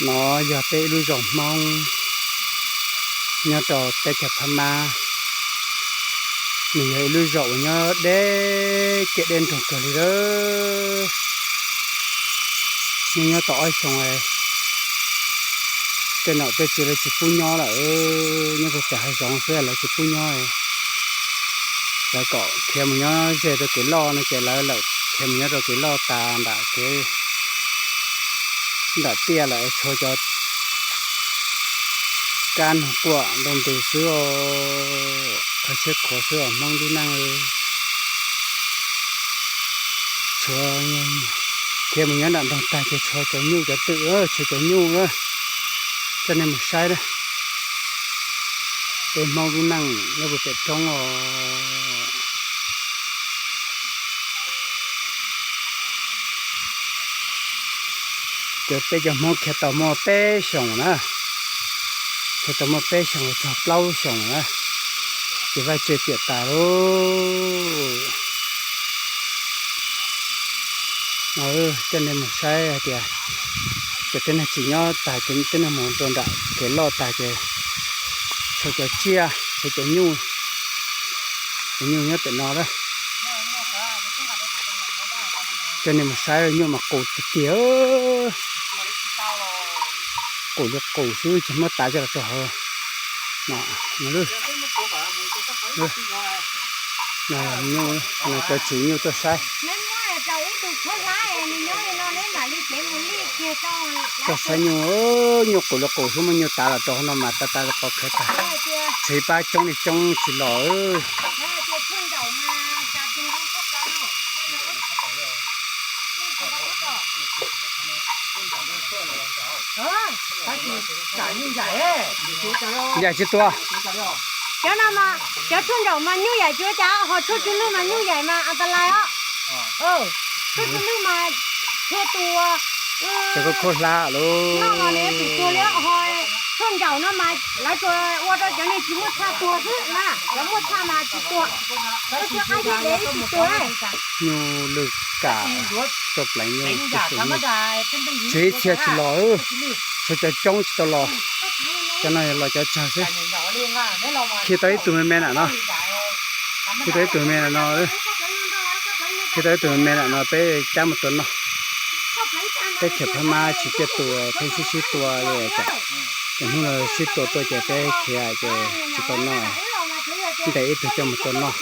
No yog peb ib lub zos Hmoob nyob rau teb chaws Phab Mab. Nws yog ib lub zos uas nyob deb kiag deb nroog kawg li lawm. Nyob nyob tau ob xyoos, tej nom tej tswv lawv tsis pub nyob lawm, nyob pem hav zoov xwb lawv tsis pub nyob. Lawv kom khiav mus nyob ze rau kev loj no ces lawv lawm khiav mus nyob rau kev loj tas nram kev nram tiaj lawm tshuav cov kab noog quaj ntoo ntws xwb os, qhov siab khuav xwb os Hmoob lub neej. Tshuav khiav mus nyob nram nroog tag ces tshuav cov nyuj cov twm, tshuav cov nyuj na. Coj nej mus saib na, peb Hmoob lub neej nyob puag pem roob os. Ces peb cov Hmoob khiav tau muaj peb xyoos na, khiav tau muaj peb xyoos txog plaub xyoos na, ces vaj tse piam tas lauj. Coj nej mus saib hais tias, ces tej neeg tsis nyob tas ces tej neeg mus rau nram kev loj tas ces tshuav cov tsiaj, tshuav cov nyuj, cov nyuj nyob pem no lawm. Coj nej mus saib nyuj mas qus tiag tiag, qus li qus xwb tsis muab tav coj los rau hauv no. Nyuj, cov tswv nyuj tuaj saib. Tuaj saib nyuj, nyuj qus li qus xwb muab nyuj tav los rau hauv no mas tav tav pov khawv tag. Tshuav ib pab coob li coob tsis los. Yaim tsis tua. Cov no mas cov tshuaj ntsaum mas nyuj yaim tsis ua cas, ho tshuaj tsw lwj mas nyuj yaim mas as tas lais os. Tshuaj tsw lwj mas txhua tus, cov koj khuj hlab lawm, noj los nws yuav tsum tuag li, ho tshuaj ntsaum no mas lawv tsuas ua rau cov neeg tsis muaj txhaj tuag xwb na, cov muaj txhaj mas tsis tuag. Koj tsis qab zib dev tsis tuag. Nyuj lwj kam, tso pleev nyuj, tswv ib txhia tsis los. Tshuav cov coob tsis tau los. Cov no los cov tsawg xwb. Khi tau ib tug me me na no. Khi tau ib tug me me na no. Khi tau ib tug me me na no peb cab mus tua noj. Teb chaws Phab Mab tsis ciaj tua, pheej sib sib tua li. Ces hnub no sib tua tuaj ces peb khiav ces tsis tau noj. Ntes ib tug coj mus tua noj.